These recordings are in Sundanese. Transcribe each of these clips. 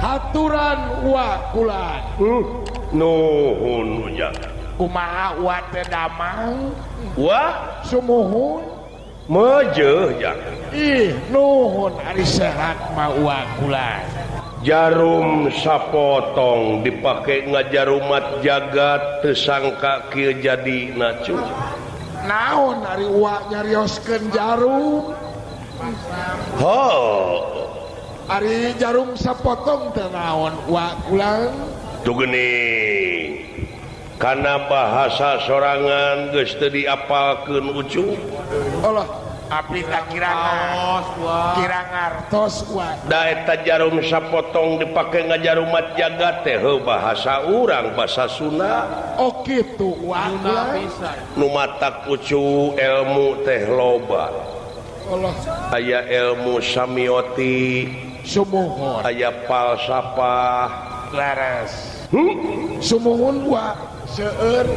Haturan wa kula. Nuhun ujang. Kumaha wa teh damang? Wa sumuhun. Mejeuh jang. Ih, nuhun ari sehat mah wa kula. Jarum sapotong dipake ngajarumat jagat teu sangka kieu jadi nacu. Naon ari wa nyarioskeun jarum? Ho. Ari jarum sapotong teh naon wa kula? Tuh geuning. Kana bahasa sorangan geus teu diapalkeun ucu. Allah, abdi tak kira ngartos wa. Da eta jarum sapotong dipake ngajarumat jagat teh heuh bahasa urang, bahasa Sunda. Oh kitu wa. Nu matak ucu ilmu teh loba. Allah. Aya ilmu semiotik, sumuhun. Aya falsafah, laras. Sumuhun wa seueur.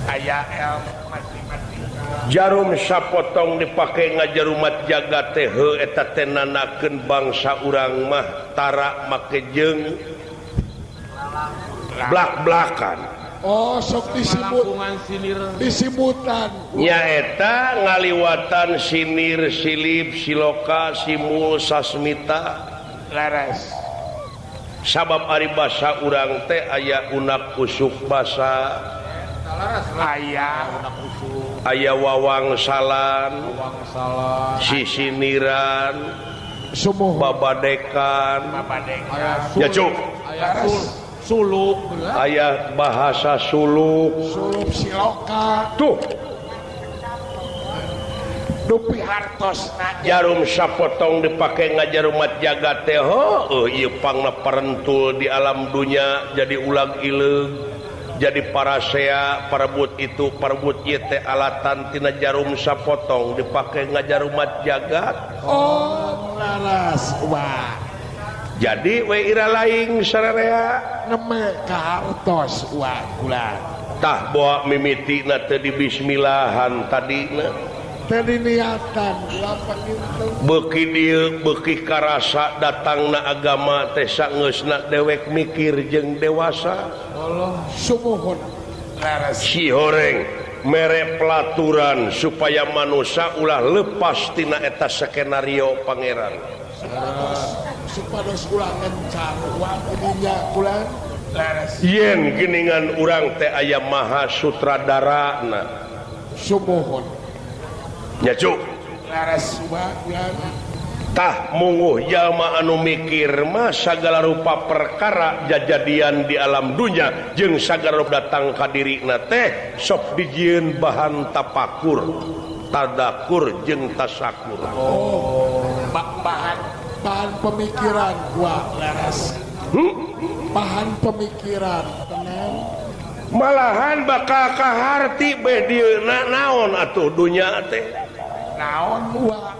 Aya ilmu matematika. Jarum sapotong dipake ngajarumat jagat teh heuh eta teh nanakeun bangsa urang mah tara make jeung blak-blakan. Oh, sok disebut disibutan. Nyaeta ngaliwatan sinir, silip, siloka, simul, sasmita, laras. Sabab ari basa urang teh aya unak usuk basa, aya aya wawang salan, sisiniran, babadekan, ya cuk, suluk, aya bahasa suluk, suluk siloka, tuh. Dupi hartosna jarum sapotong dipake ngajarumat jagat teh heuh ieu pangna parentul di alam dunya jadi ulag ileug jadi parasea parebut itu parebut ieu teh alatan tina jarum sapotong dipake ngajarumat jagat. Oh laras wah. Jadi we ira laing sararea neme ka hartos wah kula. Tah bawa mimitina teh di bismillahan tadina. Tadi niatan beuki dieu beuki karasa datangna agama teh sangeusna dewek mikir jeung dewasa. Allah sumuhun laras. Si horeng mere pelaturan supaya manusia ulah lepas tina eta skenario pangeran. Supados ulah ngencar wa kula laras. Yen geuningan urang teh aya maha sutradarana. Sumuhun. Nya cuk. Laras wa Tah munguh jalma anu mikir mah sagala rupa perkara jajadian di alam dunya jeung sagala rupa datang ka dirina teh sok dijieun bahan tapakur, tadakur jeung tasakur. Oh, bahan pemikiran wa laras. Bahan pemikiran tenang. Malahan bakal kaharti beh dieuna naon atuh dunya teh. Naon wa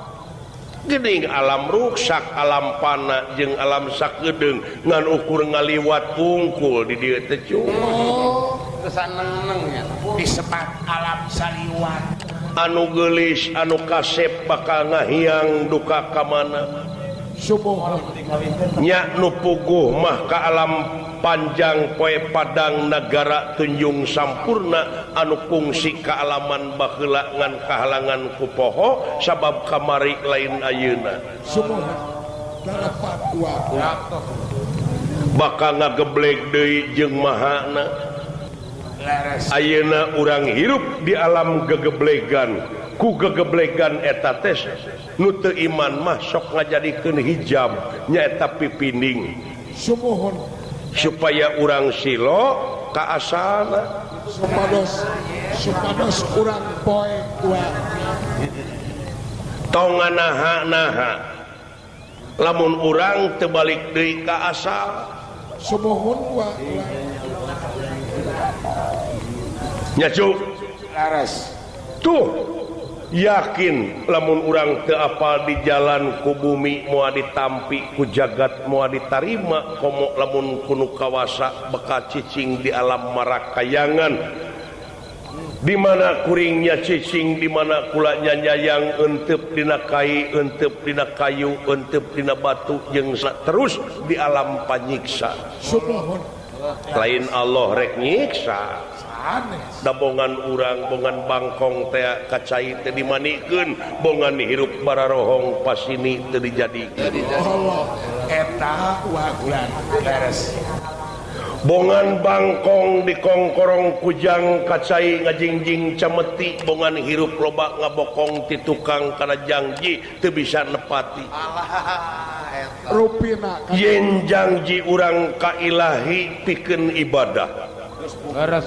geuning alam ruksak, alam pana jeung alam sakedeung ngan ukur ngaliwat wungkul di dieu teh cu. Oh, kesaneng-neng nya disebat alam saliwat. Anu geulis, anu kasep bakal ngahiang duka ka mana. Subuh nya nu puguh mah ka alam panjang poe padang nagara tunjung sampurna anu kungsi kaalaman baheula ngan kahalangan ku poho sabab kamari lain ayeuna. Sumuhun dalapan wa bakal ngageblek deui jeung mahana. Ayeuna urang hirup di alam gegeblegan ku gegeblegan eta teh nu teu iman mah sok ngajadikeun hijab nyaeta pipinding. Sumuhun supaya urang silo ka asalna supados urang poe wa tong nganaha-naha lamun urang teu balik deui ka asal. Sumuhun wa nya cuk laras. Tuh yakin lamun urang teu apal di jalan ku bumi moal ditampi ku jagat moal ditarima komo lamun kunu kawasa bakal cicing di alam marakayangan. Di mana kuringnya cicing, di mana kulanya nyayang, entep dina kai, entep dina kayu, entep dina batu jeung terus di alam panyiksa. Lain Allah rek nyiksa. Dabongan urang, bongan bangkong teh kacai teh dimanikeun, bongan hirup bararohong pasini teu dijadikeun. Allah eta wa beres. Bongan bangkong dikongkorong kujang kacai ngajingjing cameti, bongan hirup loba ngabokong ti tukang kana jangji teu bisa nepati. Rupina yen jangji urang ka ilahi pikeun ibadah. Leres.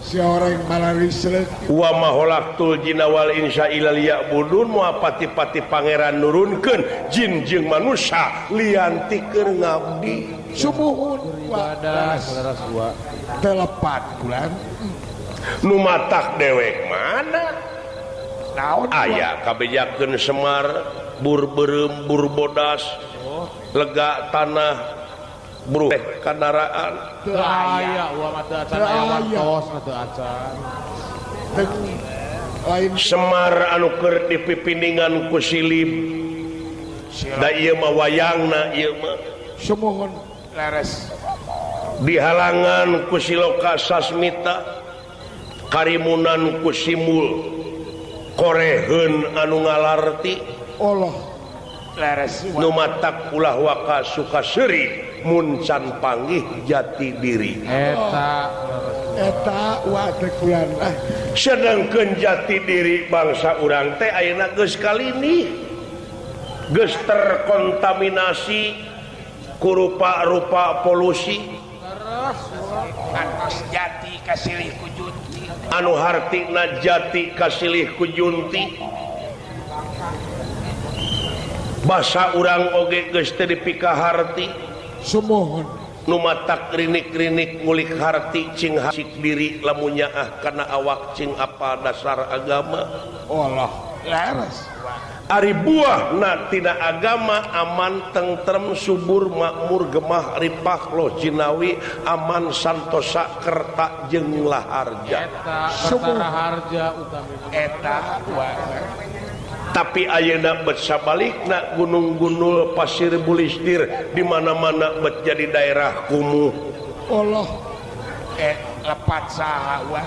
Si orang malarisleuk wa ma khalaqtul jinna wal insa illa liya'budun, moal pati-pati pangeran nurunkeun jin jeung manusia lian ti keur ngabdi. Sumuhun ibadah leres gua telepat bulan nu matak dewek mana naon aya kabejakeun Semar bur beureum bur bodas lega tanah buruh kandaraan teu aya wa mah teu acan aya waktos mah teu acan. Lain Semar anu keur dipipindingan ku silib da ieu mah wayangna ieu mah sumuhun leres dihalangan ku Siloka Sasmita, karimunan ku Simul, koreheun anu ngalarti Allah leres nu matak ulah waka suka seuri mun can panggih jati diri. Eta eta wa teh kulan. Sedangkeun jati diri bangsa urang teh ayeuna geus kalini geus terkontaminasi ku rupa-rupa polusi. Atos jati kasilih ku junti, anu hartina jati kasilih ku junti. Basa urang oge geus teu dipikaharti. Sumuhun nu matak rinik-rinik ngulik harti cing hasik diri lamun nyaah kana awak cing apa dasar agama. Allah leres. Ari buahna tina agama aman tentrem subur makmur gemah ripah loh jinawi aman santosa kerta jeung laharja. Eta kerta raharja utamina eta wa. Tapi ayeuna bet sabalikna gunung-gunul pasir bulistir di mana-mana bet jadi daerah kumuh. Allah lepat saha wa.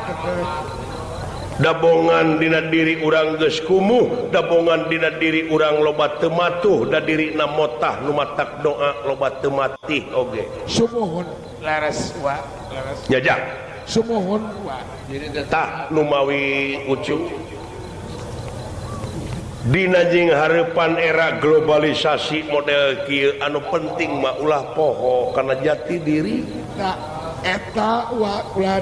Dabongan dina diri urang geus kumuh, dabongan dina diri urang loba teu matuh, da dirina motah nu matak doa loba teu matih oge. Sumuhun leres wa leres. Jajak. Sumuhun wa. Tah numawi ucu. Dina jeung hareupan era globalisasi model kieu anu penting mah ulah poho kana jati diri. Nah, eta wa ulah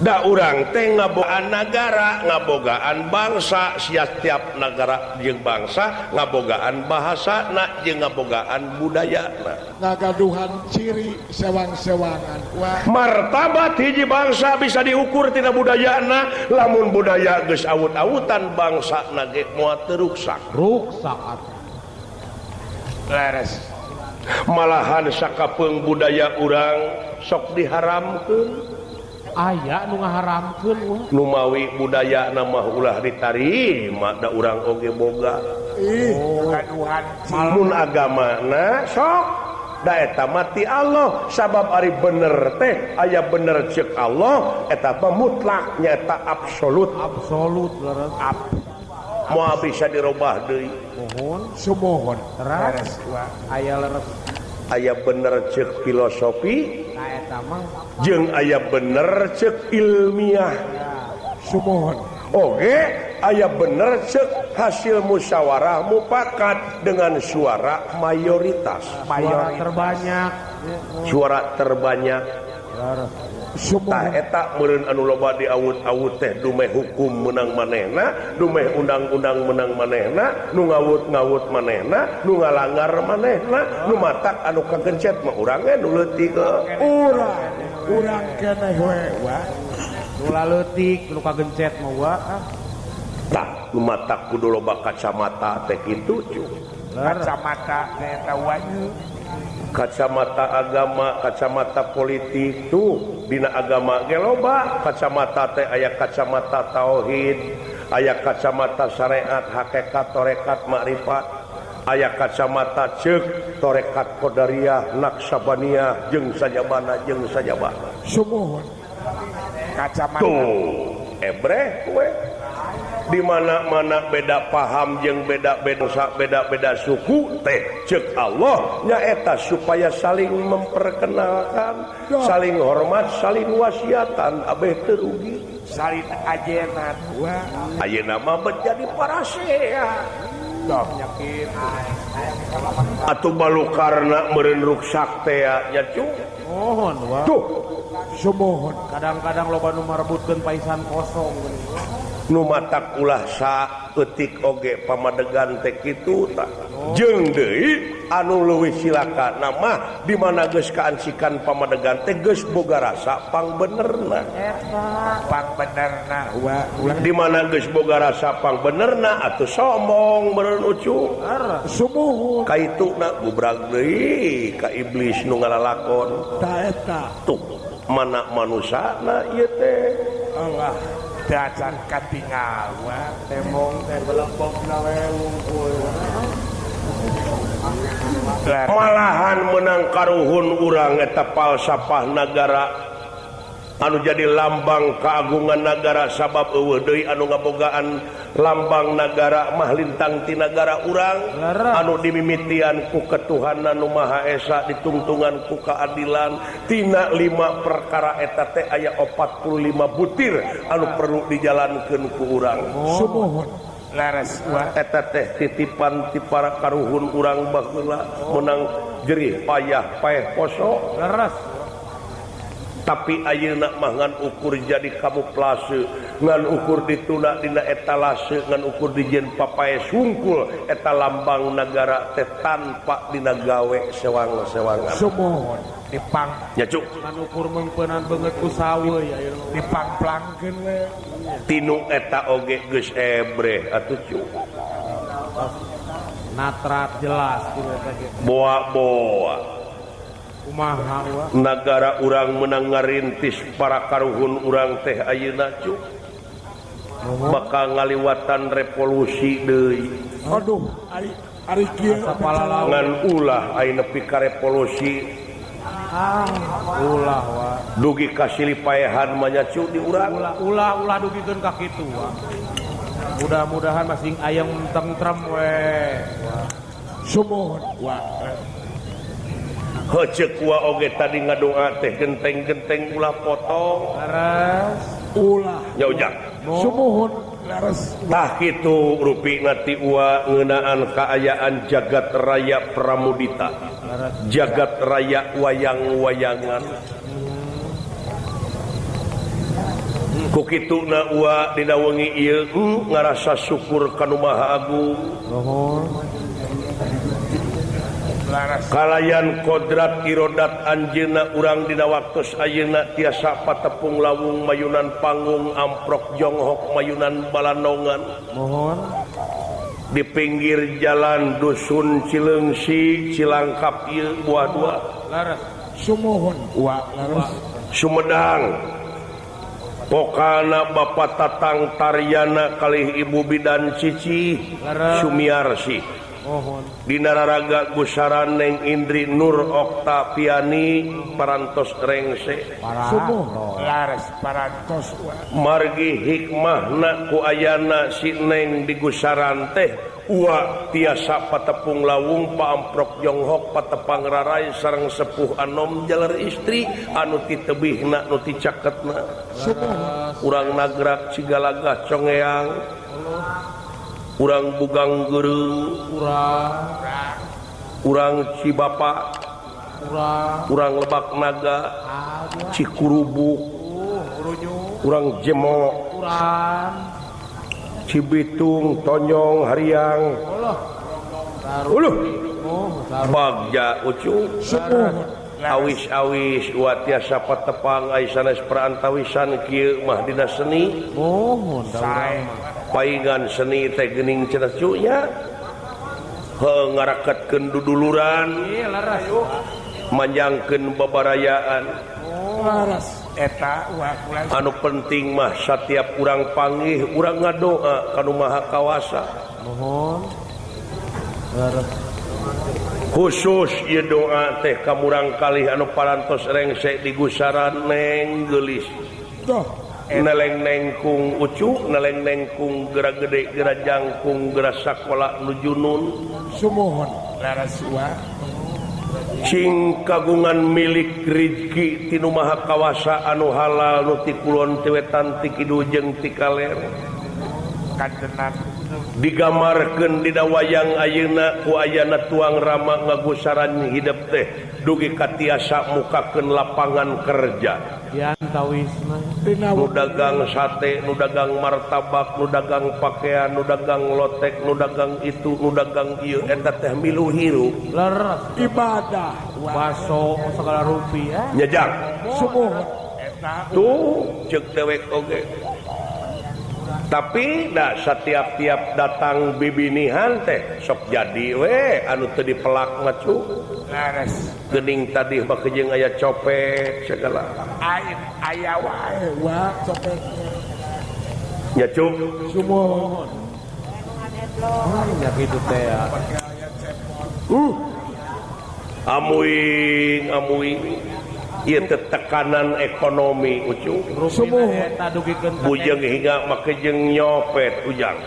da urang teh ngabogaan nagara, ngabogaan bangsa, setiap nagara jeung bangsa ngabogaan bahasana jeung ngabogaan budayana. Ngagaduhan ciri sewang-sewangan. Martabat hiji bangsa bisa diukur tina budayana, lamun budaya geus awut-awutan bangsana ge moal teu ruksak. Ruksak atuh. Leres. Malahan sakapeung budaya urang sok diharamkeun. Aya nu ngaharamkeun wah. Numawi budaya mah ulah ditarima da urang oge boga. Ih, gaduhan. Mun agamana sok da eta mah ti Allah, sabab ari bener teh aya bener ceuk Allah eta mah mutlak nyaeta absolut. Absolut leres. Moal bisa dirobah deui. Mohon sumuhun. Leres aya leres. Aya bener ceuk filosofi jeung aya bener ceuk ilmiah. Sumuhun. Oge aya bener ceuk hasil musyawarah mufakat dengan suara mayoritas. Suara terbanyak. Suara terbanyak. Tah eta meureun anu loba diawut-awut teh dumeh hukum menang manehna, dumeh undang-undang menang manehna, nu ngawut-ngawut manehna, nu ngalanggar manehna, nu matak anu kagencet mah urang ge nu leutik. Urang, urang keneh we wa. Nu laleutik nu kagencet mah wa. Tah nu matak kudu loba kacamata teh kitu cu. Kacamata teh eta kacamata agama, kacamata politik tuh dina agama ge loba kacamata teh aya kacamata tauhid, aya kacamata syariat, hakikat, tarekat, makrifat, aya kacamata ceuk tarekat qadariyah, naksabaniyah jeung sajabana jeung sajabana. Sumuhun kacamata tuh ebreh we di mana-mana beda paham jeung beda-beda beda-beda suku teh ceuk Allah nyaeta supaya saling memperkenalkan, saling hormat, saling wasiatan abeh teu rugi, saling ajenan. Ayeuna mah menjadi parasea. Penyakit atuh balukarna meureun ruksak teh nya cu. Mohon wa. Tuh sumuhun kadang-kadang loba nu marebutkeun paisan kosong geuning. Nu matak ulah saeutik oge pamadegan teh kitu tah. Jeung deui anu leuwih cilaka mah di mana geus kaancikan pamadegan teh geus boga rasa pangbenerna. Eta pangbenerna wa di mana geus boga rasa pangbenerna atuh sombong meureun ucu. Sumuhun kaituna gubrag deui ka iblis nu ngalalakon. Tah eta tuh mana manusana ieu teh. Allah dacan katingal wa temong teh belempong nawe wungkul. Malahan menang karuhun urang eta falsafah nagara anu jadi lambang keagungan nagara sabab eueuh deui anu ngabogaan lambang nagara mah lintang ti nagara urang anu dimimitian ku ketuhanan nu Maha Esa ditungtungan ku keadilan tina 5 perkara eta teh aya 45 butir anu perlu dijalankeun ku urang. Sumuhun laras wa eta teh titipan ti para karuhun urang baheula menang jerih payah paeh poso laras. Tapi ayeuna mah ngan ukur jadi kamuflase, ngan ukur dituna dina etalase, ngan ukur dijieun papae sungkul eta lambang nagara teh tanpa dina gawe sewang-sewangan. Sumuhun dipang nya cuk ngan ukur meungpeunaan beungeut ku sawe ayeuna dipangplangkeun we tinu eta oge geus ebreh atuh cuk. Natrat jelas tinu eta ge. Boa-boa kumaha wa nagara urang menang ngarintis para karuhun urang teh ayeuna cuk bakal ngaliwatan revolusi deui. Aduh ari ari kieu ngan ulah aya nepi ka revolusi. Ulah wa dugi ka silipaehan mah nya cuk di urang. Ulah ulah dugikeun ka kitu wa. Mudah-mudahan masing ayam tentrem we. Sumuhun wa. Heuceuk wa oge tadi ngadoa teh genteng-genteng ulah potong. Laras ulah. Nya ujang. Sumuhun laras. Tah kitu rupina ti ua ngeunaan kaayaan jagat raya Pramudita. Jagat raya wayang-wayangan. Ku kituna ua dina wengi ieu ngarasa syukur ka Nu Maha Agung. Nuhun. Kalayan kodrat irodat anjeunna urang dina waktos ayeuna tiasa patepung lawung mayunan panggung amprok jonghok mayunan balanongan. Mohon di pinggir jalan dusun Cileungsi Cilangkap ieu buah dua. Laras. Sumuhun wa laras. Sumedang Pokana Bapak Tatang Taryana kalih Ibu Bidan Cici Sumiarsih. Mohon dina raraga gusaran Neng Indri Nur Oktaviani parantos rengse. Sumuhun laras parantos margi hikmahna ku ayana si Neng di gusaran teh ua tiasa patepung lawung paamprok jonghok patepang rarai sareng sepuh anom jaler istri anu titebihna nu ticaketna. Sumuhun urang nagrak cigalagah congeang urang bugang geureung urang Cibapa urang Lebak Naga Cikurubuk urang Jemok Cibitung Tonjong Hariang uluh bagja ucu awis-awis wa tiasa patepang ai sanes perantawisan kieu mah dina seni. Mohon paingan seni teh geuning cenah cu nya. Heuh ngaraketkeun duduluran. Ieu leres. Manjangkeun babarayaan. Leres eta wa kula. Anu penting mah satiap urang panggih urang ngadoa ka Nu Maha Kawasa. Nuhun. Leres. Khusus ieu doa teh ka murang kalih anu parantos rengse di gusaran neng geulis. Tuh. Neleng nengkung ucu, neleng nengkung geura gede, geura jangkung, geura sakola nu junun. Sumuhun. Leres wa. Cing kagungan milik rizki ti Nu Maha Kawasa anu halal nu ti kulon ti wetan ti kidul jeung ti kaler. Kantenan digamarkeun dina wayang ayeuna ku ayana tuang rama ngagusaran hidep teh dugi ka tiasa mukakeun lapangan kerja. Nu dagang sate, nu dagang martabak, nu dagang pakaian, nu dagang lotek, nu dagang itu, nu dagang ieu eta teh milu hirup. Leres. Ibadah baso segala rupiah. Nyejak. Sumuhun. Tuh ceuk dewek oge. Tapi dah setiap-tiap datang bibinihan teh sok jadi we anu teu dipelak mah cu. Leres. Geuning tadi mah jeung aya copet segala. Ain aya wae wa copet. Nya cu. Sumuhun. Ya kitu teh ya. Amuing amuing. Ieu teh tekanan ekonomi ucu. Sumuhun. Bujeng hingga make jeung nyopet ujang.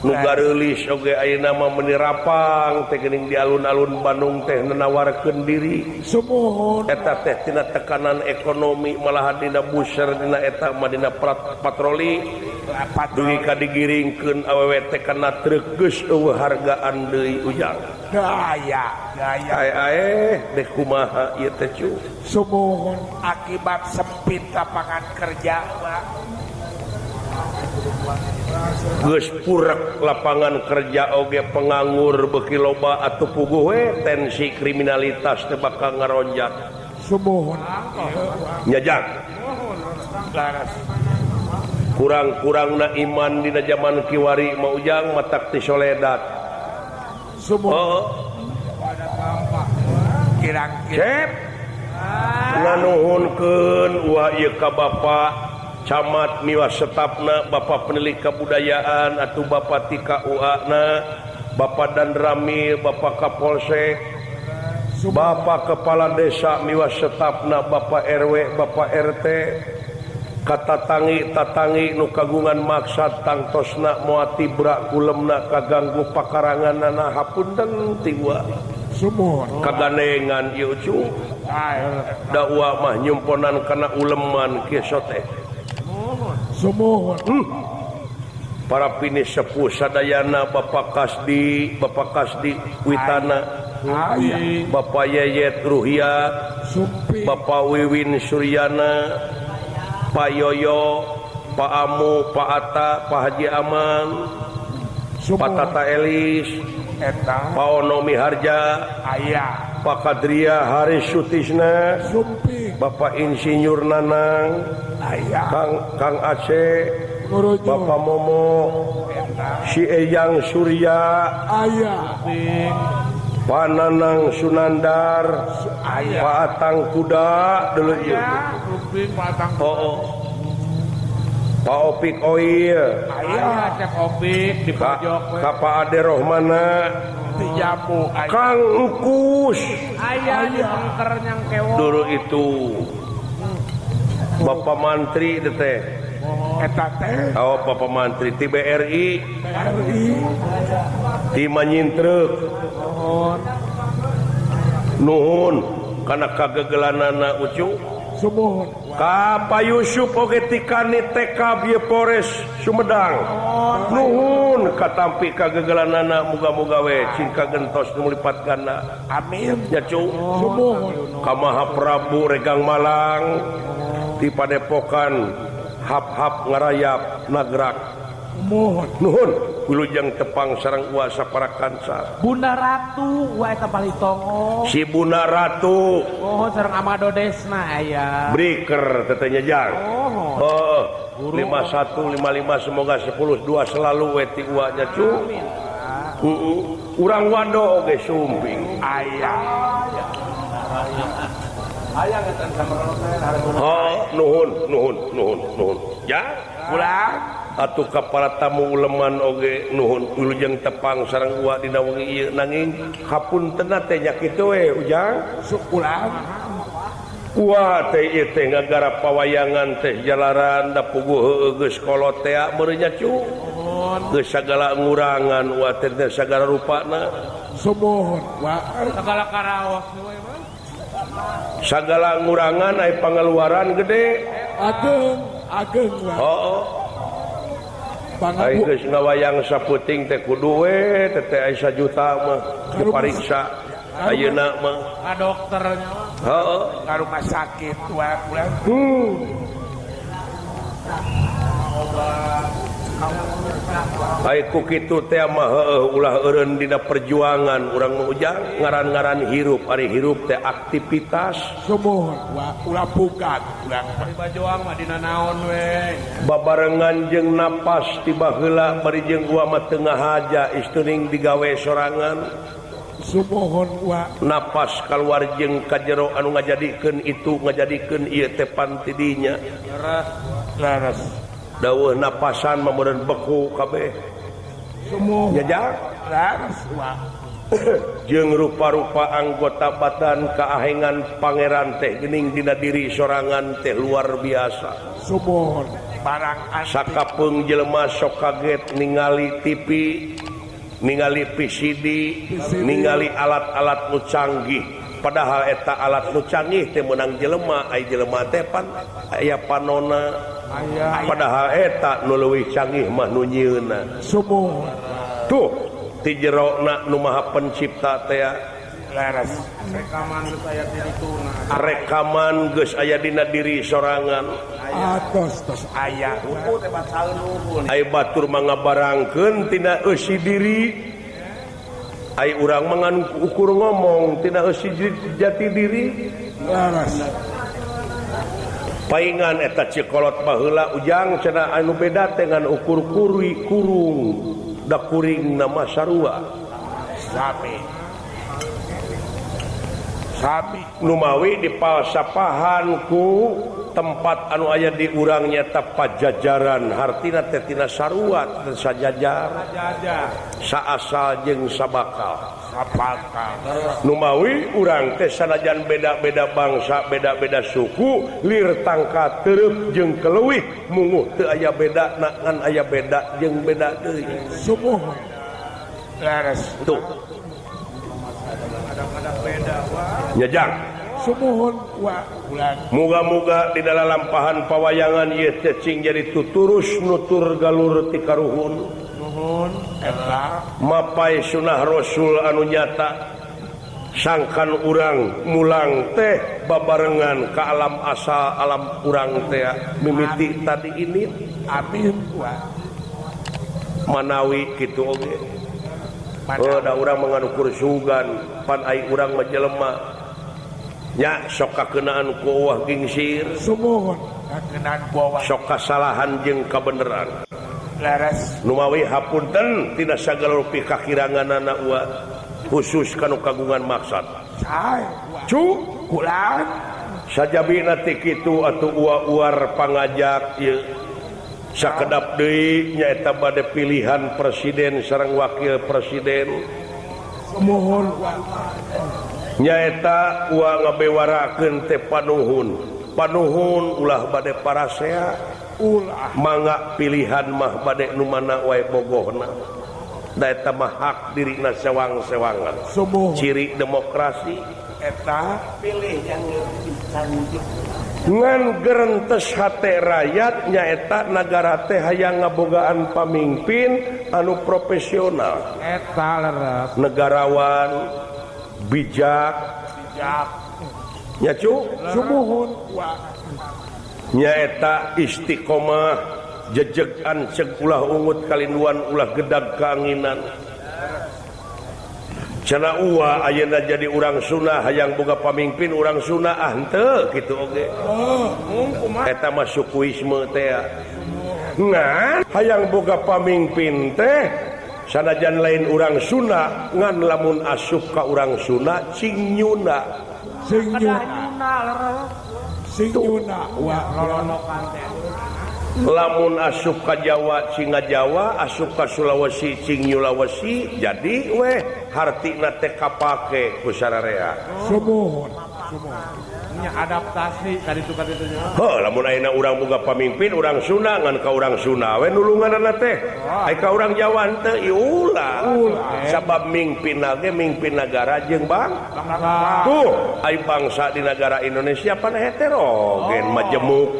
Nu gareulis oge ayeuna mah meuni rapang teh geuning di alun-alun Bandung teh nanawarkeun diri. Sumuhun. Eta teh tina tekanan ekonomi malahan dina buser dina eta mah dina patroli dugi ka digiringkeun awewe teh kana truk geus eueuh hargaan deui ujang. Daya, daya. Ae deh kumaha ieu teh cu. Sumuhun. Akibat sempit lapangan kerja, Pak. Geus purek lapangan kerja oge penganggur beuki loba atuh puguh we tensi kriminalitas teh bakal ngaronjat. Sumuhun. Nyajak. Kurang-kurangna iman dina jaman kiwari mah ujang matak ti soledat. Sumuhun. Oh. Kirang-kirang. Nganuhunkeun wa ieu ka Bapak Camat miwa setapna, Bapak Penilik Kebudayaan atau Bapak ti KUA-na, Bapak Danramil, Bapak Kapolsek, Bapak Kepala Desa miwa setapna, Bapak RW, Bapak RT, katatangi tatangi nu kagungan maksad tangtosna moal tibra kulemna kaganggu pakaranganana hapunten ti wa. Sumuhun. Kagandengan ieu cu. Da uwa mah nyumponan kana uleman kieu teh. Sumuhun. Para pinis sepuh sadayana Bapak Kasdi Witana, Bapak Yeyet Ruhiyat, Bapak Wiwin Suryana, Pak Yoyo, Pak Amu, Pak Atta, Pak Haji Aman, Pak Tata Elis, Pak Ono Miharja, Pak Kadria Haris Sutisna, Bapak Insinyur Nanang, Kang Aceh, Bapak Momo, si Eyang Surya, Pak Nanang Sunandar, Pak Atang Kuda dulu ieu. Oh, Pak Opik Oil, Cek Opik di pojok, ka Pak Ade Rohmana, Kang Engkus, aya di pengker nyang kewo. Dulu itu Bapak Mantri teh. Eta teh. Oh, Bapak Mantri ti BRI. Ti Manyintrek. Nuhun kana kagegelanana ucu. Sumuhun. Ka Pak Yusuf oge ti Kanit TK Bieu Polres Sumedang. Nuhun katampi kagegelanana muga-muga we cing kagentos nu lipat ganda. Amin. Nya cu. Sumuhun. Ka Maha Prabu Regang Malang ti Padepokan hap-hap ngarayap nagrak. Mohon. Nuhun wilujeng tepang sareng uwa saparakansa. Bunda Ratu wa eta palitongo. Si Bunda Ratu. Mohon sareng Amado Desna aya. Breaker teteh nyejang. Mohon. Heeh. 51 55 semoga 10 2 selalu we ti uwa nya cu. Urang wado oge sumping. Aya. Aya geus samerono. Oh, nuhun nuhun nuhun nuhun. Ya, pulang atuh ka para tamu uleman oge nuhun wilujeng tepang sareng uwa dina wengi ieu nanging hapuntenna teh nya kitu we Ujang. Sok pulang. Uwa teh ieu teh ngagarap pawayangan teh jalaran da puguh heueuh geus kolot teh meureun nya cu. Geus sagala ngurangan uwa teh sagala rupana. Sumuhun wa sagala karaos we mah. Sagala ngurangan ai pangeluaran gede. Ageng ageng wa. Heeh. Ai geus ngawayang saputing teh kudu we teh ai sajuta mah dipariksa ayeuna mah. Ka dokternya mah. Heeh, ka rumah sakit wa pulang. Ai ku kitu teh mah heueuh ulah eureun dina perjuangan urang mah Ujang ngaran-ngaran hirup ari hirup teh aktivitas. Sumuhun wa ulah buka urang ari bajoang mah dina naon we. Babarengan jeung napas ti baheula bari jeung gua mah teu ngahaja istuning digawe sorangan. Sumuhun wa napas kaluar jeung ka jero anu ngajadikeun itu ngajadikeun ieu teh pan ti dinya. Leres. Dawuh napasan mah meureun beku kabeh. Sumuhun. Jajak leres wa. Jeung rupa-rupa anggota badan kaahengan pangeran teh geuning dina diri sorangan teh luar biasa. Sumuhun. Barang sakapeung jelema sok kaget ningali TV, ningali VCD, ningali alat-alat nu canggih. Padahal eta alat nu canggih teh meunang jelema, ai jelema teh pan aya panona. Padahal eta nu leuwih canggih mah nu nyieunna. Sumuhun. Tuh ti jerona nu maha pencipta teh leres. Rekaman geus aya di dituna. Rekaman geus aya dina diri sorangan. Atos tos aya. Ai batur mah ngabarangkeun tina eusi diri. Ai urang mah ngan ukur ngomong tina eusi jati diri. Leres. Paingan eta cikolot baheula Ujang cenah anu beda teh ngan ukur kuri kurung da kuring nama sarua. Sami. Sami numawi dipalsapahan ku tempat anu aya di urang nyata pajajaran hartina teh tina sarua teh sajajar saasal jeung sabakal sabakal numawi urang teh sanajan beda-beda bangsa beda-beda suku lir tangka tereup jeung keleuwih munguh teu aya beda na ngan aya beda jeung beda deui. Sumuhun. Leres. Tuh nyajang. Sumuhun wa ulang. Muga-muga di dalam lampahan pawayangan ieu teh cing jadi tuturus nutur galur ti karuhun. Nuhun eta mapai sunah Rasul anu nyata sangkan urang mulang teh babarengan ka alam asal alam urang teh mimiti tadi ini. Amin wa. Manawi kitu oge. Oh, da urang menganukur sugan pan ai urang mah jelema nya sok kakeunaan ku eueuh gingsir. Sumuhun. Kakeunaan ku eueuh. Sok kasalahan jeung kabeneran. Leres. Numawi hapunten tina sagala rupi kakiranganana uwa khusus kanu kagungan maksad. Sae. Cu kulang sajabina ti kitu atuh uwa-uar pangajak ieu. Sakedap deui nyaeta bade pilihan presiden sareng wakil presiden. Sumuhun. Nyaeta uwa ngabewarakeun teh panuhun. Panuhun ulah bade parasea, ulah mangga pilihan mah bade nu mana wae bogohna. Da eta mah hak dirina sewang-sewangan. Sumuhun. Ciri demokrasi eta pilih yang lebih cantik. Ngan gerentes hate rakyat nyaeta nagara teh hayang ngabogaan pamimpin anu profesional eta leres negarawan bijak bijak nya cu sumuhun wa nyaeta istiqomah jejeg anceg ulah ungut kalinduan ulah gedag kaanginan. Cenah uwa ayeuna jadi urang sunah hayang boga pamimpin urang sunah ah henteu kitu oge. Eta mah sukuisme teh. Ngan hayang boga pamimpin teh Sanajan lain urang Sunda ngan lamun asup ka urang Sunda cing nyunda. Sing nyunda. Sing nyunda wa lolonokan teh. Lamun asup ka Jawa cing Jawa, asup ka Sulawesi cing Sulawesi, jadi weh hartina teh kapake ku sararea. Sumuhun. Sumuhun. Nya adaptasi kaditu kaditunya. Heuh, lamun ayeuna urang boga pamimpin urang Sunda ngan ka urang Sunda we nulunganna teh. Ai ka urang Jawa henteu ieu ulah. Sabab mingpin ge mingpin nagara jeung bangsa. Tuh, ai bangsa di nagara Indonesia pan heterogen majemuk.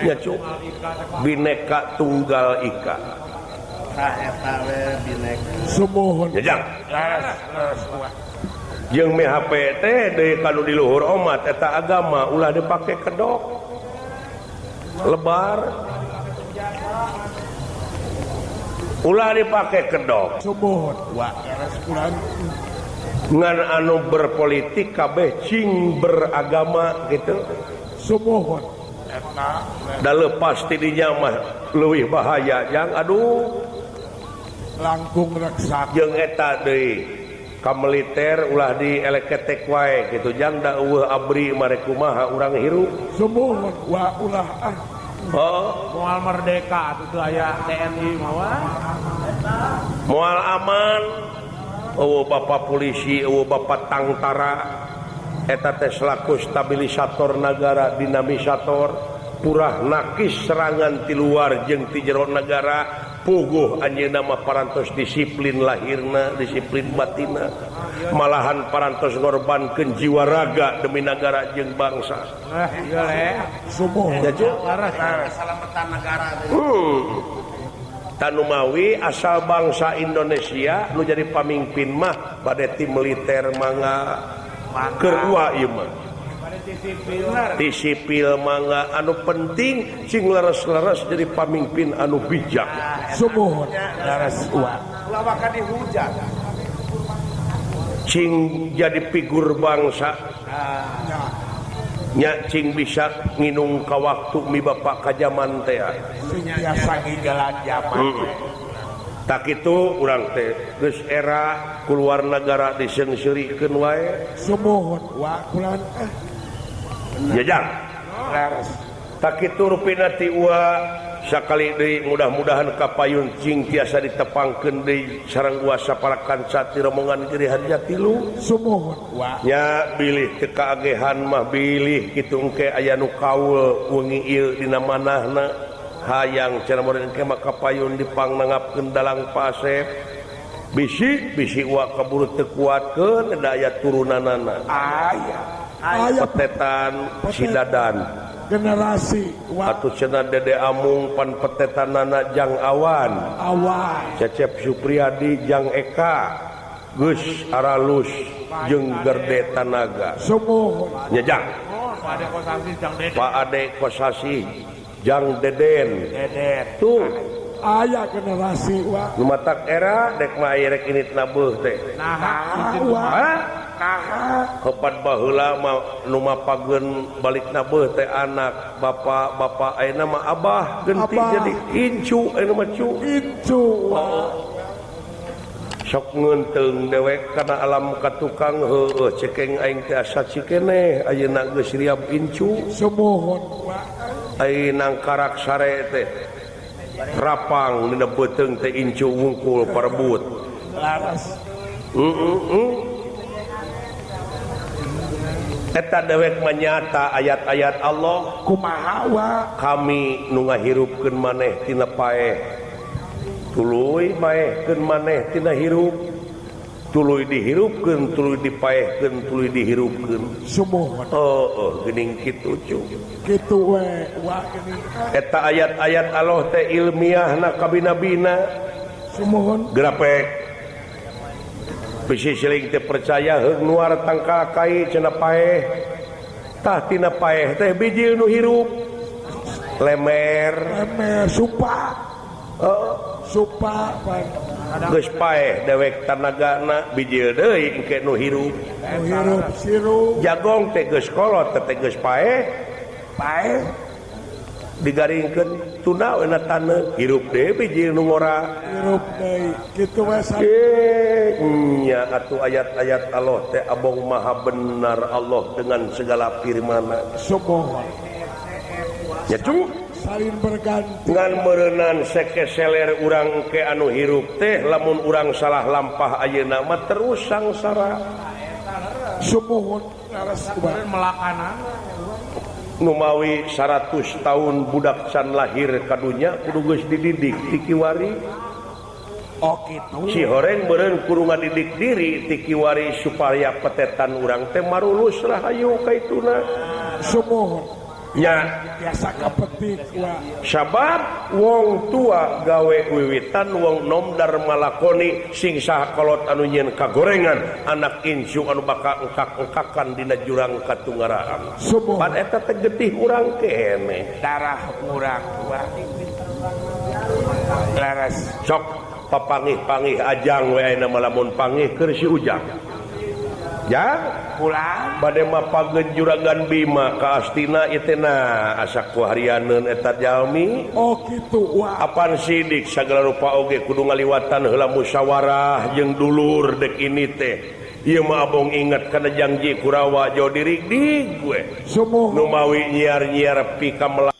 Nya cu. Bineka Tunggal Ika. Tah eta we bineka. Sumuhun. Jajang. Jeung MHP teh deui kanu di luhur omat eta agama ulah dipake kedok lebar ulah dipake kedok sumuhun wa ngan anu berpolitik kabeh cing beragama gitu sumuhun eta da lepas ti dinya mah leuwih bahaya jang aduh langkung reksa jeung eta deui ka militer ulah di eleketek wae gitu jang da eueuh abri mare kumaha urang hirup sumuhun wa ulah ah oh moal merdeka atuh teu aya TNI mah moal aman eueuh bapak polisi eueuh bapak tangtara eta teh selaku stabilisator nagara dinamisator purah nakis serangan ti luar jeung ti jero nagara puguh anjeunna mah parantos disiplin lahirna disiplin batinna malahan parantos ngorbankeun jiwa raga demi nagara jeung bangsa. Ieu le sumuhun keselamatan nagara. Tanu mawi asal bangsa Indonesia nu jadi pamimpin mah bade ti militer mangga keur dua ieu mah ti sipil mangga anu penting cing leres-leres jadi pamimpin anu bijak sumuhun leres wa ulah bakal dihujat cing jadi figur bangsa nya cing bisa nginung ka waktu mi bapak ka jaman teh sing biasa ngigelan jaman tak kitu urang teh geus era keluar nagara diseungseurikeun wae sumuhun wa kulan jajang leres tak kitu rupina ti ua sakali deui mudah-mudahan kapayun cing tiasa ditepangkeun deui sareng ua sapara kanca ti rombongan Giri Harja tilu sumuhun wa nya bilih teu kaagehan mah bilih kitu engke aya nu kaul wengi ieu dina manahna hayang cenah meureun engke mah kapayun dipangnangapkeun dalang pasep bisi bisi ua kaburu teu kuatkeun da aya turunanana aya aya petetan sidadan generasi atuh cenah Dede Amung pan petetanana jang awan awan Cecep Supriyadi jang Eka geus aralus jeung gerde tanaga sumuhun nya jang Pak Ade Kosasi jang Deden Deden tuh aya generasi wa nu matak era dek mah aya rek init nabeuh teh nah wa nah kepan baheula mah nu mapageun balik nabeuh teh anak bapak-bapak ayeuna mah abah genti jadi incu ayeuna mah cu incu sok ngeunteung dewek kana alam katukang heueuh cekeng aing teh asa cikeneh ayeuna geus riab incu sumuhun ai nang karak sare teh rapang dina beuteung teh incu wungkul parebut laras eta dewek manyata ayat-ayat Allah kumaha wa kami nu ngahirupkeun maneh tina paeh tuluy maehkeun maneh tina hirup tuluy dihirupkeun tuluy dipaehkeun tuluy dihirupkeun sumuhun heueuh geuning kitu cu kitu we wa geuning eta ayat-ayat Allah teh ilmiahna kabina-bina sumuhun grapek bisi siling teh percaya heug nuar tangkal kai cenah paeh tah tina paeh teh bijil nu hirup lemer lemer supa heuh supa geus paeh dewek tanagana bijil deui engke nu hirup nu hirup sirup jagong teh geus kolot teh geus paeh paeh Digaringkeun tuna we na taneuh hirup deui biji nu ngora. Hirup deui kitu we nya atuh ayat-ayat Allah teh abong maha benar Allah dengan segala firman. Subhanallah. Ya cu salin berganti. Ngan meureunan sekeseler urang ke anu hirup teh lamun urang salah lampah ayeuna mah terus sangsara. Sumuhun laras melakana. Numawi 100 tahun budak can lahir ka dunya kudu geus dididik ti kiwari. Oh kitu. Si horeng meureun kudu ngadidik diri ti kiwari supaya petetan urang teh marulus rahayu ka ituna. Sumuhun. Nya biasa kapetik wa. Sabab wong tua gawe wiwitan wong nom darmalakoni sing saha kolot anu nyieun kagorengan anak incu anu bakal engkak-engkakan dina jurang katungaraan. Pan eta teh getih urang keneh darah urang tua. Laras sok papangih-pangih ajang we ayeuna mah lamun pangih keur si Ujang. Ya pulang bade mah pageun juragan Bima ka Astina ieu teh na asa ku harianeun eta jalmi. Oh kitu wah. Apan sidik sagala rupa oge kudu ngaliwatan heula musyawarah jeung dulur dek ini teh. Ieu mah abong inget kana janji Kurawa jauh dirigdig we. Sumuh nu mawi nyiar-nyiar pika.